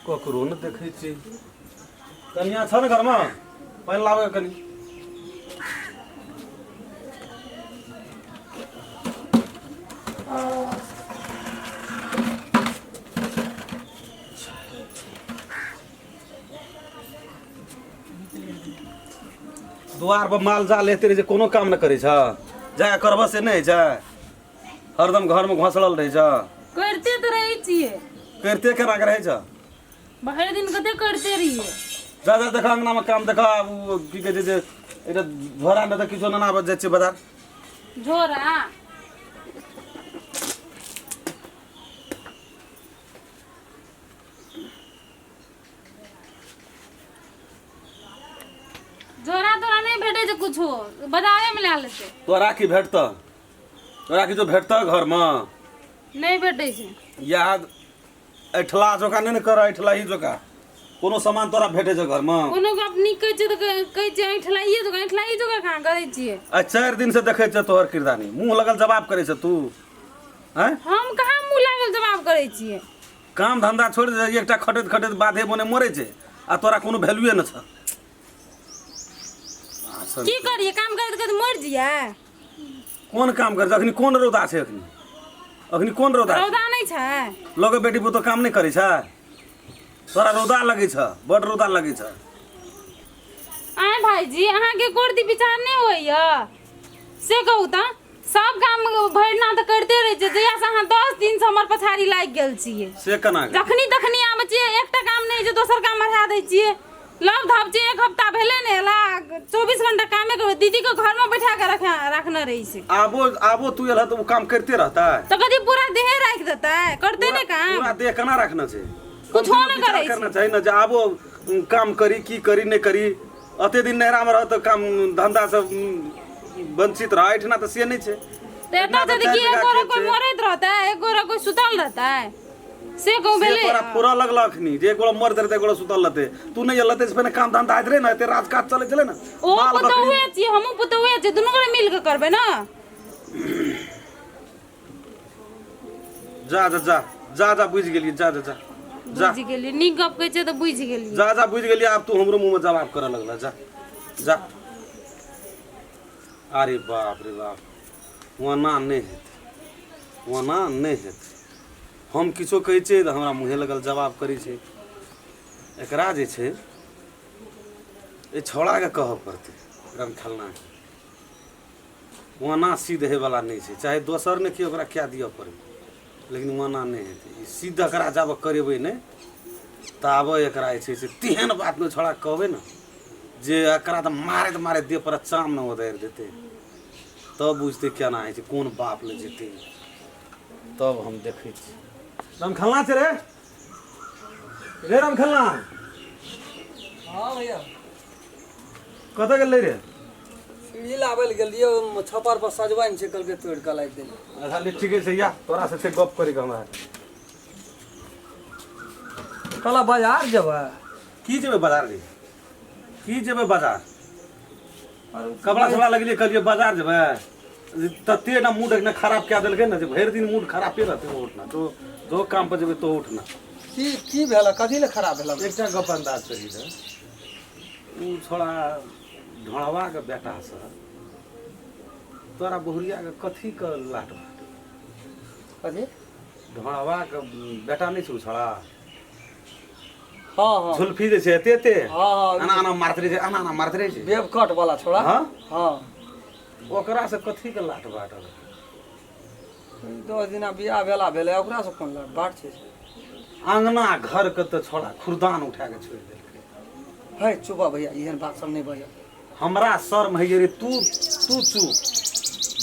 ककरो ने देखै छी। कनिया छ ने घरमे? पानि लाबै कनि। दुआर पर माल जाल लेते रहै छै, कोनो काम नहि करै छ। जा करबह से नहि होइ छै, हरदम घरमे घोसड़ल रहै छ। करिते तऽ रहै छियै। करिते केना के रहै छ? भरि दिन कते करिते रहियै। जा जा, देख अंगनामे काम देख। आब ओ की कहै छै जे एकटा झोरा नहि तऽ किछो नेना जाइ छियै बाजार। झोरा झोरा तोरा नहि भेटै छै कुछो, बाजारेमे लए लेतै। तोरा की भेटतह? तोरा किछो भेटतह घरमे? नहि भेटै छै। याद ऐठला जोका नहि ने कर, ऐठला ही जोका कोनो सामान तोरा भेटै छै घरमे? कोनो गप नीक कहै छै तऽ कहै छै ऐठलाइए जोका, ऐठलाइए जोका कहाँ करै छियै? आ 4 दिन से देखै छै तोहर किरदानी, मुँह लगल जवाब करै छै तू। आँय, हम कहाँ मुँह लागल जवाब करै छियै? काम धंधा छोड़ि दे, एकटा खटैत खटैत बाधे बने मरै छै आ तोरा कोनो वैल्यूए नहि छ। की करियै, काम करैत करैत मरि जइयै? कोन काम कर? अखनी कोन रौदा छै? अखनी अखनी कोन रौदा छै? रौदा नहि छै। लगे बेटी पुतोह काम नहि करै छै? तोरा रौदा लगै छ, बड रौदा लगै छ। आय भाईजी, अहाँके कोरती विचार नहि होइया से कहू तऽ? सब काम भरिना तऽ करिते रहै छियै, जहियासँ अहाँ 10 दिनसँ हमर पछाड़ी लागि गेल छियै। से केना गे? जखनी तखनी आबै छियै, एकटा काम नहि होइ छै दोसर काम बढ़ा दै छियै। लव धव छियै, एक हफ्ता भेलै ने एला, 24 घंटा कामे करबै। दीदीके घरमे बैठा कऽ रखने रहै छै। आबो आबो तू एलह तऽ ओ काम करिते रहतै? तऽ कथी पूरा देहे राखि देतै? करतै ने काम। पूरा देह केना रखना छै? कुछो कम से कम नहि विचार करै छै। करना चाही ने जे आबो काम करी की करी नहि करी। अते दिन नैहरामे रह तऽ काम धंधा से वंचित रह, एहिठिना तऽ से नहि छै। तऽ एतऽ एहिठिना तऽ तऽ चारि की एक बीघा गोरा खेत कोइ छै। मरैत रहतै, एक गोरा कोइ सुतल रहतै, से कहू से भेलै? तोरा पूरा लगल अखनी जे एक गोड़ा मर रहतै, एक गोड़ा सुतल रहतै। तू नहि एलह तऽ पहिने काम धंधा होइत रहै ने, एते राज काज चलै छलै ने। ओ माल बकरी पुतहुए छियै, हमहूँ पुतहुए छियै, दुनू गोरा मिल कऽ करबै ने। जा जा जा जा जा, बुझि गेलियै, जा जा जा जा। बुझि गेलियै, नीक गप कहै छियै तऽ बुझि गेलियै। जा जा, बुझि गेलियै। आब तू हमरो मुँहमे जवाब करऽ लगल। जा जा। अरे बाप रे बाप, ओना नहि हेतै, ओना नहि हेतै। हम किछो कहै छियै तऽ हमरा मुँहे लगल जवाब करै छै। एकरा जे छै एहि छौड़ाके कहऽ पड़तै रमखेलनाके। ओना सिद्ध होइवला नहि छै, चाहे दोसर ने केओ ओकरा कए दिअ पड़ै, लेकिन ओना नहि हेतै ई सिद्ध। एकरा जाबे करेबै नहि ताबे एकरा जे छै से तेहन बात नहि छौड़ा कहबै ने जे एकरा तऽ मारैत मारैत देह पर चाम ने उतारि देतै, तब बुझतै केना होइ छै, कोन बाप लए जेतै। तब हम देखै छी। रमखेलना छै रे, रे रमखेलना। हाँ भैया। कतऽ गेलै रे? सीढ़ी लाबै लए गेलियै, ओहिमे छप्पर पर सजमनि छै, कहलकै तोड़ि कऽ लाबि देली। अच्छा ले, ठीके छै। या तोरा से छै गप करै के हमरा। कहला बाजार जेबै। की जेबै बाजार रे? की जेबै बाजार? कपड़ा सपड़ा लगलियै, कहलियै बाजार जेबै, तते ने मूड एखने खराब कए देलकै ने जे भरि दिन मूड खरापे रहतै। ओ उठना तो जो काम पर जेबै तो उठना। की की भेल? कथी लए खराब भेल? एकटा गप अंदाज करी रहे, ओ छोड़ा ढोड़ावाके बेटासँ तोरा बहुरियाके कथीके लाट बाट? कथी? ढोड़ावाके बेटा नहि छै ओ छोड़ा? हाँ हाँ। झुल्फी जे छै एते एते। हाँ हाँ। एना एना मारैत रहै छै, एना एना मारैत रहै छै। वेब कट वाला छोड़ा? हाँ। हाँ। ओकरा से कथी के लाट बाट? 10 दिना बियाह भेला भेलै, ओकरा से कोन लाट बाट छै? अंगना घर के तऽ छोड़ा खुरदान उठा के छोड़ि देलकै। है चुप भैया, एहन बात सब नहि बजल। हमरा शर्म होइए रे। तू तू चुप,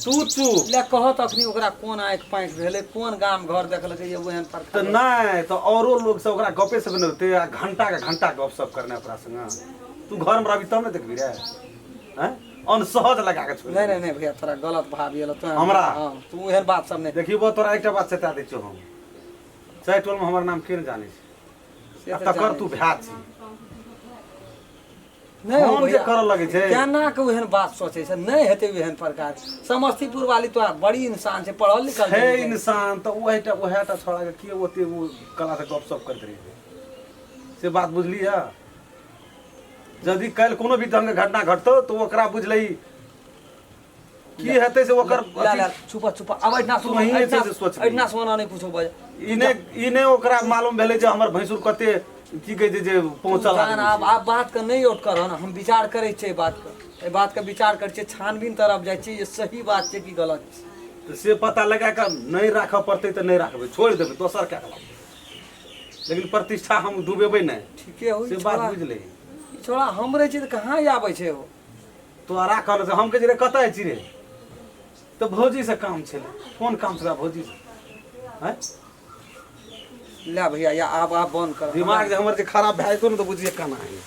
तू चुप। ले कहत अखनी ओकरा कोन आँखि पाँखि भेलै, कोन गाम घर देखलकै ये ओहन तऽ प्रकार? नहि तऽ औरो लोग सब ओकरा गपे सब नहि होतै आ घंटा के घंटा गप सब करने ओकरा संगे। तू घर में रहबी तब ने देखबी रे। हैं अनसहज लगा के छोड़ि नहीं नहीं नहीं भैया, तोरा गलत भाव गेल तो। हमरा? हाँ, तू एहन बात सब नहीं। देखी बो, तोरा एकटा बात चेता दै छियौ हम, चारि टोल में हमर नाम के नहि जानै छै से आ तऽ तकर जानै तू छी। भए छी। नहीं हो हम जे भैया, करऽ लगै छै केना के ओहन बात सोचै छै? नहीं हेतै ओहन प्रकार। समस्तीपुर वाली तोरा बड़ी इंसान छै, पढ़ल लिखल छै। छै। इंसान तऽ ओहेटा ओहेटा छोड़ा के के ओते ओ कला से गप सप करैत रहितै? से बात बुझलियै यदि काल्हि कोनो भी ढंग के घटना घटतौ तऽ ओकरा बुझलै की हेतै से ओकर ला ला चुप चुप अब एहिठिना तू नहीं जे छै से सोच एहिठिना सोना नहि कुछो बज ई नहि ओकरा मालूम भेलै जे हमर भैंसुर कते की कहै छै जे पहुँचल जान आब आब बात के नहि औट कर हम विचार करै छियै बात के एहि बात के विचार करै छियै छानबीन तरफ जाइ छियै जे सही बात छै कि गलत छै तऽ से पता लगा कऽ नहि राखऽ पड़तै तऽ नहि राखबै छोड़ि देबै दोसर कए कऽ लेकिन प्रतिष्ठा हम डुबेबै नहि ठीके हो से बात बुझलै छोड़ा हम रहै छियै तऽ कहाँ आबै छै ओ तोरा कहल से हम कहै छियै रे कतऽ छी रे तऽ भौजीसँ काम छलै कोन काम छलै भौजीसँ आँय ले भैया या आब आब बंद कर दिमाग जे हमर जे खराब भए जेतौ ने तऽ बुझिए केना हइ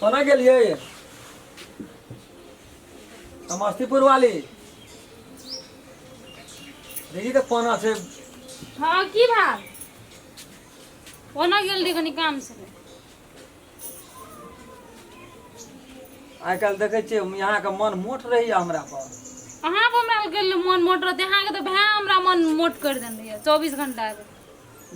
कोना गेलियै समस्तीपुर वाली देखी तऽ कोना छै हँ की भेल ओना गेल रही कनि काम से आइ काल्हि देखै छियै अहाँके मन मोट रहैया हमरा पर अहाँ पर हमरा गेल मन मोट रहतै अहाँके तऽ भाय हमरा मन मोट करि देने यऽ 24 घंटा के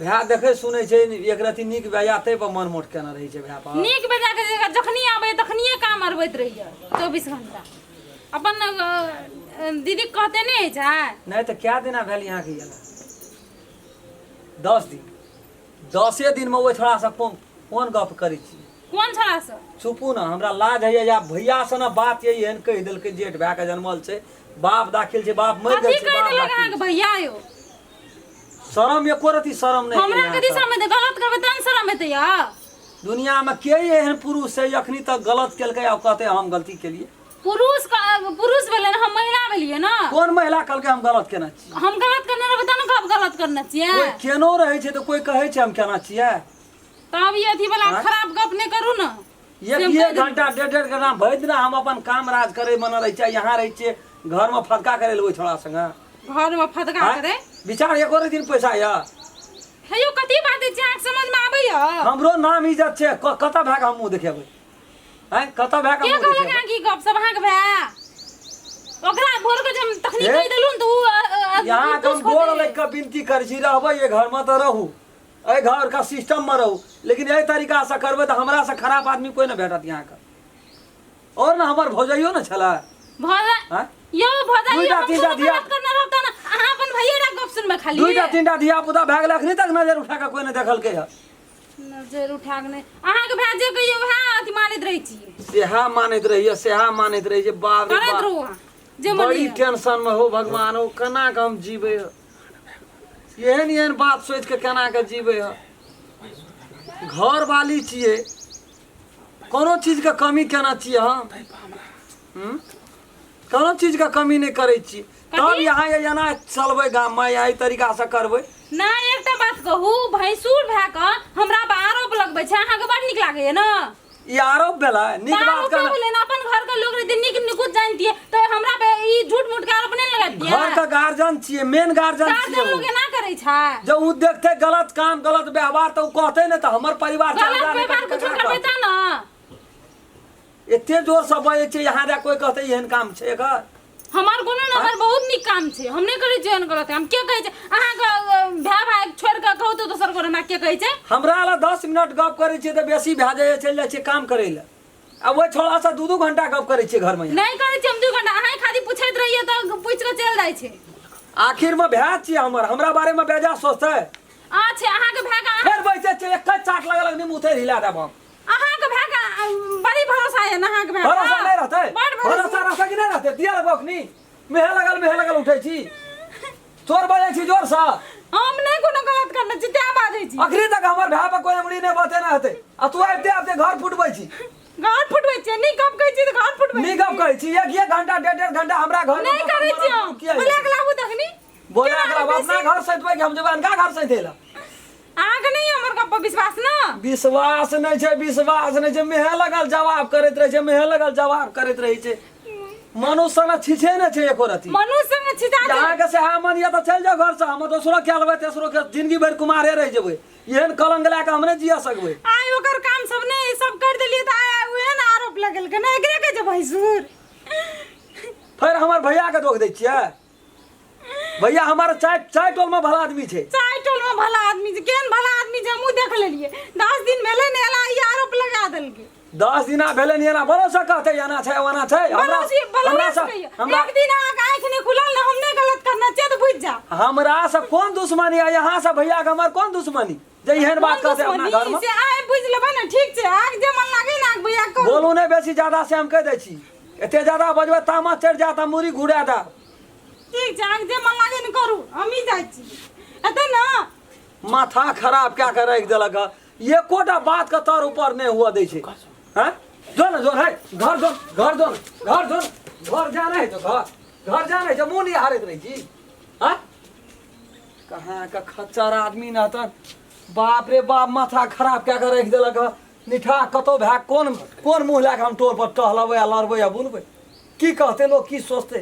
भाय देखै सुनै छै एक रति नीक भैया ताहि पर मन मोट केना रहै छै भाय पर नीक बेजा के जगह जखनी आबै तखनिए काम अरबैत रहैया 24 घंटा अपन दीदी कहते नहि छै नहि तऽ कए दिना भेल अहाँके गेला 10 दिन 10 दिनमे ओहि छोड़ासँ कोन कोन गप करै छी कोन छोड़ासँ चुपू ने हमरा लाज होइए या भैया से ने बात ये एहन कहि देलकै जेठ भए के जनमल छै बाप दाखिल छै बाप मरि गेल कथी छै कहि बाप देलक दाखिल अहाँके भैया यौ शरम एको रति शरम नहि हमरा होइए कथी अहाँके। शरम हेतै गलत करबै तहन शरम हेतै यौ दुनिया में के एहन पुरुष छै अखनी तक गलत केलकै आ कहते हम गलती केलिए पुरुष पुरुष भेलै ने हम महिला भेलियै ने कोन महिला कहलकै हम गलत केना छी हम गलत करने रहबै तहन कहब गलत करने छियै कोई केनो रहै छै तऽ कोई कहै छै हम केना छियै तब ई अथी वाला खराब गप नहि करू ने एक एक घंटा डेढ़ डेढ़ घंटा भरि दिना हम अपन काम राज करै मने रहै छियै यहाँ रहै छियै घरमे फदका करै लए ओहि छोड़ा संगे घरमे फदका आँय? करे विचार एको दिन पैसा यऽ हे यौ कथी बात छै अहाँके समझमे आबैया हमरो नाम इज्जत छै कतऽ भए कऽ हम मुँह देखेबै आँय कतऽ भए कऽ के मुँह कहलक देखेबै अहाँके ई गप सब अहाँके भाय ओकरा भोर के जे हम तखनी हे? कहि देलहुँ ने तऽ उ यहाँ के हम गोर लग कऽ विनती करै छी रहबै एहि घरमे तऽ रहू एहि घरके सिस्टममे रहू लेकिन एहि तरीकासँ करबै तऽ हमरासँ खराब आदमी कोइ नहि भेटत यहाँके और ने हमर भौजाइयो ने छलै भौजा आँय? यौ भौजा दुइटा हम तीनटा कोनो धिया- गलत करने रहब तऽ ने अहाँ अपन भैये टा गप सुनबै खाली दुईटा तीनटा धिया पुता भए गेलै अखनी तक नजर उठा कऽ कोइ नहि देखलकै हँ नजर उठा के नहि अहाँके भाय जे कहियो वएह अथी मानैत रहै छी सेहा मानैत रहिए सेहा मानैत रहिए बाप रे करैत बाप रहू अहाँ जे बड़ी मन टेंशन में हो भगवान हो केना के हम जीबै हो एहन एहन बात सोचि के केना के जीबै हो घर वाली छियै कोनो चीजके कमी केना छियै हम हम्म? कोनो चीजके कमी नहि करै छी तब यहाँ एना चलबै गाममे या एहि तरीकासँ करबै नहि एकटा बात कहू भैंसुर भए कऽ हमरा पर आरोप लगबै छै अहाँके बड़ नीक लागैया ने ई आरोप भेलै नीक बात आरोप करना भेलै ने अपन घर के लोग रहते नीक निकुत जानतियै तऽ हमरा पे ई झूठ मूठ के आरोप नहि लगबितियै घर के गार्जियन छियै मेन गार्जियन छियै गार्जियन ओ। लोग एना करै छै जब उ देखते गलत काम गलत व्यवहार तऽ उ कहते ने तऽ हमर परिवार छै, गलत हमरा नहि व्यवहार कहतै, कुछो ककरा करबै कहतै? तऽ ने एते जोर से बजै छै यहाँ जा कोई कहते एहन काम छै एकर हमार कोनो न हमर बहुत नीक काम छै हम नहि करै छियै एहन गलत काम के कहै छै अहाँके भाय भाय छोड़ि कऽ कहू तऽ दोसर गोरे हमरा के कहै छै हमरा लए 10 मिनट गप करै छियै तऽ बेसी भए जाइए चलि जाइ छियै काम करै लए आ ओहि छोड़ासँ दू दू घंटा गप करै छियै घरमे नहि करै छियै हम 2 घंटा अहाँ खाली पूछैत रहियै तऽ पूछि कऽ चलि जाइ छै आखिरमे भए छियै हमर हमरा बारेमे बेजा सोचतै अच्छा अहाँके भाय के फेर बैसै छियै एक चाट लगल नहीं मुँह हिला देब हम अहाँके भाय के बड़ी भरोसा है ने अहाँके भाय पर? भरोसा नहि रहतै बड़ भरोसा भरोसा रहतै कि नहि रहतै दिया लगबो अखनी मेहे लगल मेहे लगल उठै छी चोर बजै छी जोरसँ हम नहि कोनो गलत करने छी तें बाजै छी अखनी तक हमर भाय पर कोई अंगुरी नहि बतेने हेतै आ तू आबिते आबिते घर फुटबै छी घर फुटबै छियै नीक गप कहै छी तऽ घर फुटबै नीक गप कहै छी एक एक घंटा डेढ़ डेढ़ घंटा हमरा घर नहि करै छी हम बोला के लाबू तखनी बोला के लाबू अपना घर सैतबै कि हम जेबै अनका घर सैतै लए अहाँके नहि हमर गप पर विश्वास ने विश्वास नहि छै विश्वास नहि छै मेहे लगल जवाब करैत रहै छै मेहे लगल जवाब करैत रहै छै मनुष्य ने छिछे नहि छै एको रति मनुष्य संगे छिछा छै अहाँके सएह मन यऽ तऽ चलि जाउ घरसँ हम दोसरो कए लेबै तेसरो के जिंदगी भरि कुमारे रहि जेबै एहन कलंक लए कऽ हम नहि जिया सकबै आइ ओकर काम सब नहि सब कर देलियै तऽ आइ उहे ने आरोप लगेलकै ने एकरे कहै छै भैंसुर फेर हमर भैयाके दोख दै छियै भैया हमर चाय चाय टोलमे भला आदमी छै चाय भला आदमी छै, केहन भला आदमी छै हमहूँ देख लेलियै। 10 दिन भेलै ने एला, ई आरोप लगा देलकै। 10 दिना भेलै नि, एना भरोसा कहतै एना छै, ओना छै। हमरा बलौसी हमरा बलौसी से कहियो। हमरा एक दिन अहाँके आँखि नहि खुलल ने, हम नहि गलत करना छियै तऽ बुझि जाउ। हमरा से कोन दुश्मनी है? यहाँ से भैया के हमर कोन दुश्मनी जे एहन बात कोन कहते अपना दुश्मनी? घर में? से अहाँ बुझि लेबै ने, ठीक छै। अहाँके जे मन लागै ने, अहाँके भैया करू। बोलू नहि बेसी ज्यादा से, हम कहि दै छी। एते ज्यादा बजबै, तामा चढ़ि जायत आ मूड़ी घुरा देब। ठीक छै, अहाँके जे मन लागै ने करू, हमही जाइ छी एतै ने। माथा खराब कए के राखि देलक हँ। एकोटा बात के तर ऊपर नहि हुअ दै छै। हँ, जो ने, जो है घर, जो घर, जो घर, जो घर जा नहि तो घर घर जा नहि, मुँह निहारैत रहै छी। हँ, कहाँ के खच्चर आदमी न तऽ बाप रे बाप, माथा खराब कए के राखि देलक हँ। निठा कतौ भए कोन कोन मुँह लए कऽ हम टोल पर टहलबै आ लड़बै आ बुलबै? की कहतै लोक, की सोचतै?